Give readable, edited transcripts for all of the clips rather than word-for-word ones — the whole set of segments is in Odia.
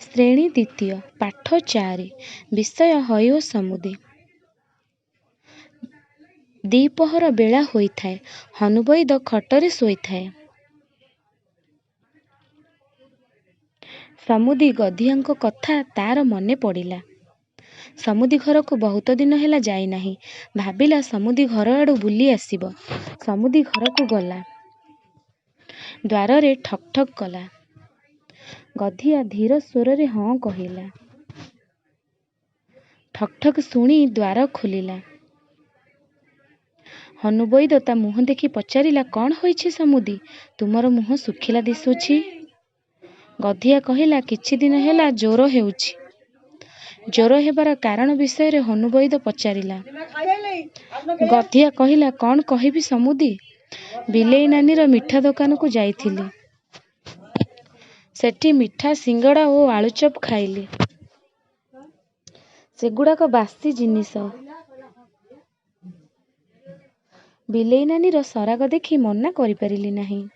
ଶ୍ରେଣୀ ଦ୍ୱିତୀୟ, ପାଠ 4, ବିଷୟ ହଇ ଓ ସମୁଦି। ଦିପହର ବେଳା ହୋଇଥାଏ। ହନୁ ବଇଦ ଖଟରେ ଶୋଇଥାଏ। ସମୁଦି ଗଧିଆଙ୍କ କଥା ତା'ର ମନେ ପଡ଼ିଲା। ସମୁଦି ଘରକୁ ବହୁତ ଦିନ ହେଲା ଯାଇନାହିଁ। ଭାବିଲା, ସମୁଦି ଘରଆଡ଼ୁ ବୁଲି ଆସିବ। ସମୁଦି ଘରକୁ ଗଲା। ଦ୍ୱାରରେ ଠକ୍ ଠକ୍ କଲା। ଗଧିଆ ଧୀର ସ୍ୱରରେ ହଁ କହିଲା। ଠକ୍ ଠକ୍ ଶୁଣି ଦ୍ୱାର ଖୋଲିଲା। ହନୁ ବଇଦ ତା' ମୁହଁ ଦେଖି ପଚାରିଲା, କ'ଣ ହୋଇଛି ସମୁଦି, ତୁମର ମୁହଁ ଶୁଖିଲା ଦିଶୁଛି? ଗଧିଆ କହିଲା, କିଛିଦିନ ହେଲା ଜ୍ୱର ହେଉଛି। ଜ୍ୱର ହେବାର କାରଣ ବିଷୟରେ ହନୁ ବଇଦ ପଚାରିଲା। ଗଧିଆ କହିଲା, କ'ଣ କହିବି ସମୁଦି, ବିଲେଇ ନାନୀର ମିଠା ଦୋକାନକୁ ଯାଇଥିଲି। ସେଠି ମିଠା, ସିଙ୍ଗଡ଼ା ଓ ଆଳୁଚପ ଖାଇଲି। ସେଗୁଡ଼ାକ ବାସି ଜିନିଷ। ବିଲେଇ ନାନୀର ସରାଗ ଦେଖି ମନା କରିପାରିଲି ନାହିଁ।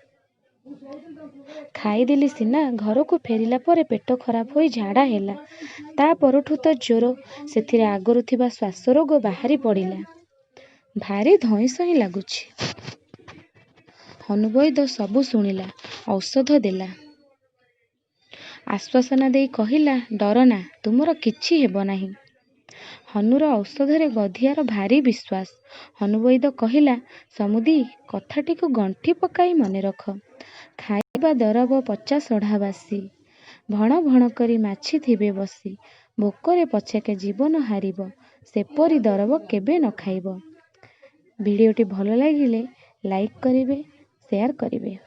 ଖାଇଦେଲି ସିନା, ଘରକୁ ଫେରିଲା ପରେ ପେଟ ଖରାପ ହୋଇ ଝାଡ଼ା ହେଲା। ତା' ପରଠୁ ତ ଜ୍ୱର। ସେଥିରେ ଆଗରୁ ଥିବା ଶ୍ୱାସରୋଗ ବାହାରି ପଡ଼ିଲା। ଭାରି ଧଇଁ ସଇଁ ଲାଗୁଛି। ହନୁ ବଇଦ ସବୁ ଶୁଣିଲା। ଔଷଧ ଦେଲା। ଆଶ୍ୱାସନା ଦେଇ କହିଲା, ଡରନା, ତୁମର କିଛି ହେବ ନାହିଁ। ହନୁର ଔଷଧରେ ଗଧିଆର ଭାରି ବିଶ୍ୱାସ। ହନୁ ବଇଦ କହିଲା, ସମୁଦି, କଥାଟିକୁ ଗଣ୍ଠି ପକାଇ ମନେରଖ। ଖାଇବା ଦରବ ପଚାସଢ଼ା ବାସି, ଭଣ ଭଣ କରି ମାଛି ଥିବେ ବସି, ଭୋକରେ ପଛକେ ଜୀବନ ହାରିବ, ସେପରି ଦରବ କେବେ ନ ଖାଇବ। ଭିଡ଼ିଓଟି ଭଲ ଲାଗିଲେ ଲାଇକ୍ କରିବେ, ସେୟାର କରିବେ।